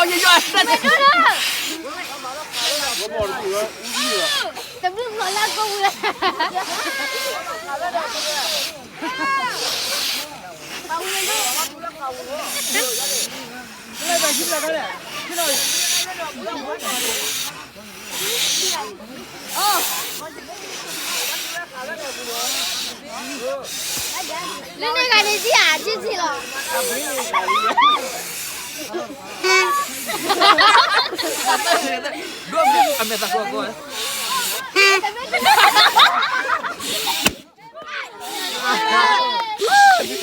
ယယီၤ တဘျုးလီၤလၢကိးပူၤလၢ လၢန့ၣ်ဂၤန့ၣ် ကၠံၣ်ဧါ ကၠံၣ်ထံလီၤ. ဒိၣ်မ့ၢ်အမဲာ်သးကွၢ်ကွၢ်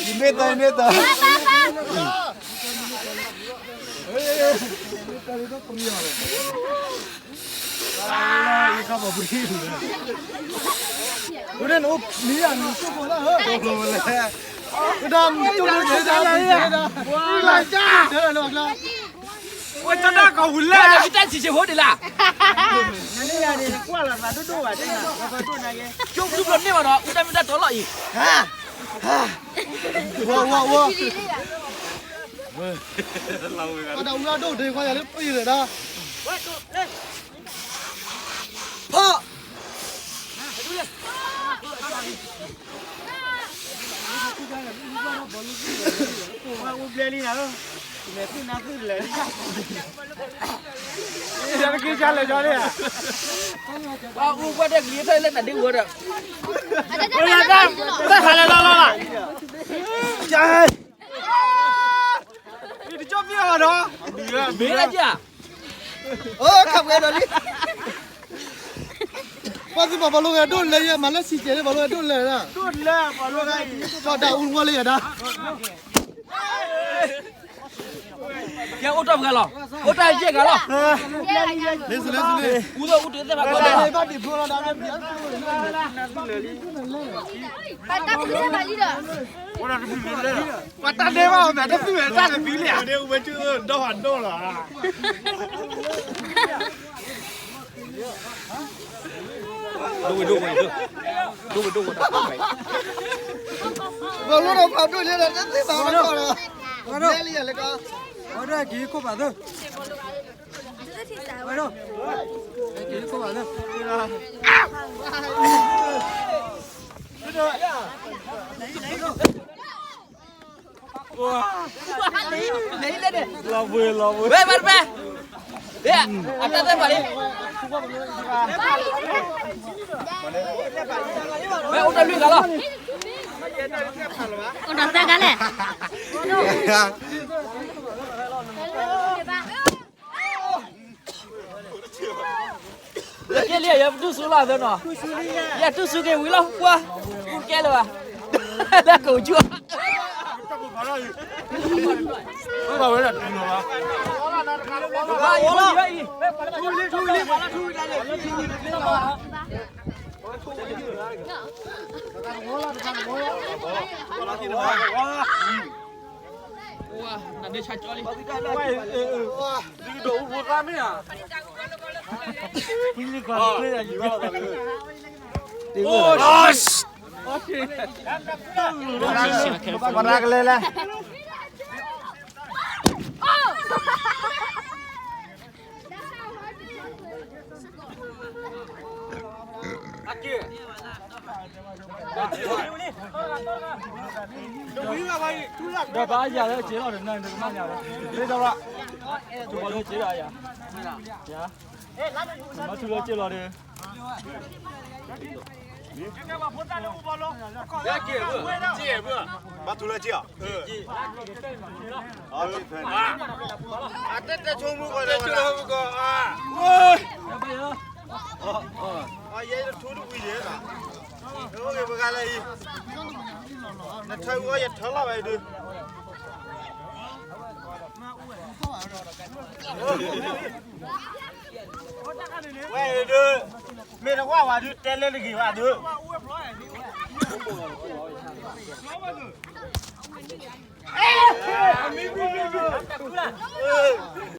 ယမ့ၢ်တၢ် ယမ့ၢ်တၢ် ဝဲတၢ်ကဝူၤလဲၣ် တၢ်ဆံးဆံးဖိဒံးလၢ် ကၠိဘျုးဘျီန့ၢ်ဘၣ်နီၤ အူတၢ်မ့ၢ်တၢ်တီလီၤအံၤ ဝီဝီဝီ အတၢ်အူတၢ်ဒိၣ်ဒံးခွါယၤလၢပှံၤလၢာ်ဒီး ဖီၣ် အူဘျဲလံနၤလီၤ မဲာ်သူၣ်နါသူၣ်တလဲာ်လံ တက့ၢ်ဆါလဲၤကီလံဧါ အူကွၢ်တၢ်ကလံၤထီၣ်လၢတၢ်ဒ့ဝဲဒီး တၢ်ခါလၢလီၢ်လီၢ်လၢ တကၠီၣ်ပျံၢ်အီၤဒီး မ့ၢ်လၢကၠၢ် အိၣ်ခးပှဲၤဒီးလံ ပှၤသုးမၤပှၤလိဂဲၤဒိၣ်လဲၣ်ယဲ မၤလၢစံးကဲၤလၢပှၤလိဂဲၤဒိၣ်လဲၣ်ဒၣ် ဒိၣ်လဲၣ်ပှၤလိဂဲၤ ထီၣ်တၢ်အူတဝီလၢယၤဒၣ် ကဲအိၣ်တၢ်ပှဲၤလီၤ အိၣ်တၢ်ယဲၢ်ဂၤလီၤ လ့စလ့စလ့ အူသိၣ်အူတသ့ၣ်ဘၣ်ကီလၢ ဘၣ်တၢ်တသ့ၣ်ဘၣ်လံဒီး ပှၤတၢ်ဒဲးဘၣ်အီၤမ့ၢ်တသ့ၣ်ဝဲတၢ်တသ့လံဧါ ဒဲးဝဲကၠိဒီးဟးဒိၣ်လီၤ ဒိၣ်ဝဲဒိၣ်ဝဲဒိၣ် ဒိၣ်ဝဲဒိၣ်ဝဲ ဘၣ်လိၣ်ဒီးဖးဒိၣ်လံဒီး တသ့ဘၣ်လီၤဒီး လဲလံယၤလၢကီ ဝဲဒၣ်က့ၤခိၣ်ဘၣ်သၢ ဝဲဒၣ် က့ၤခိၣ်ဘၣ်သၢ လီၤဘှံးလီၤဘှံး ဝဲမၤတဖဲ အတၢ်သ့ၣ်ဖးလံ ဝဲအိၣ်တၢ်လွံၢ်ဂၤလီၤ အိၣ်ဒီးသၢဂၤလဲၣ် ယကဲလံ ယတူၢ်ဆူလီၤသၢနီၤ ယတူၢ်ဆူက့ၤဝံၤလီၤ ကွၢ် ကူကဲလၢၤဘၣ် လၢကအိၣ်ကၠူၣ် ဘၣ်ဝဲဒၣ်တူၢ်လီၤဘၣ် နဒ့ဆါကၠီလံ ဒိၣ်အူဖိသၣ်မ့ၢ်ဧါ ပရၢကလဲလဲ ဒီးဘၣ်ယၤလၢက့ၤလီၤဒီး နကမၣ်ညါလီၤ လ့ဒီးရၣ် ကဘီလၢက့ၤလီၤယၤ ယၤ မၤထူလၢက့ၤလီၤဒီး ဘၣ်ထူလၢက့ၤအီၤ အတဲတဲဆိမုၢ်ကီၢ်တဲဆိမုၢ်ကီၢ် ယဲယထူတဝံၤယဲလီၤ အိၣ်က့ၤပဂၤလၢအံၤ နထၢအီၤယထၢလီၤဝဲဒုး ဝဲဒုး မ့ၢ်တဝၣ်ဝဲဒုး တဲလၢတဂ့ၤဘၣ်ဒုး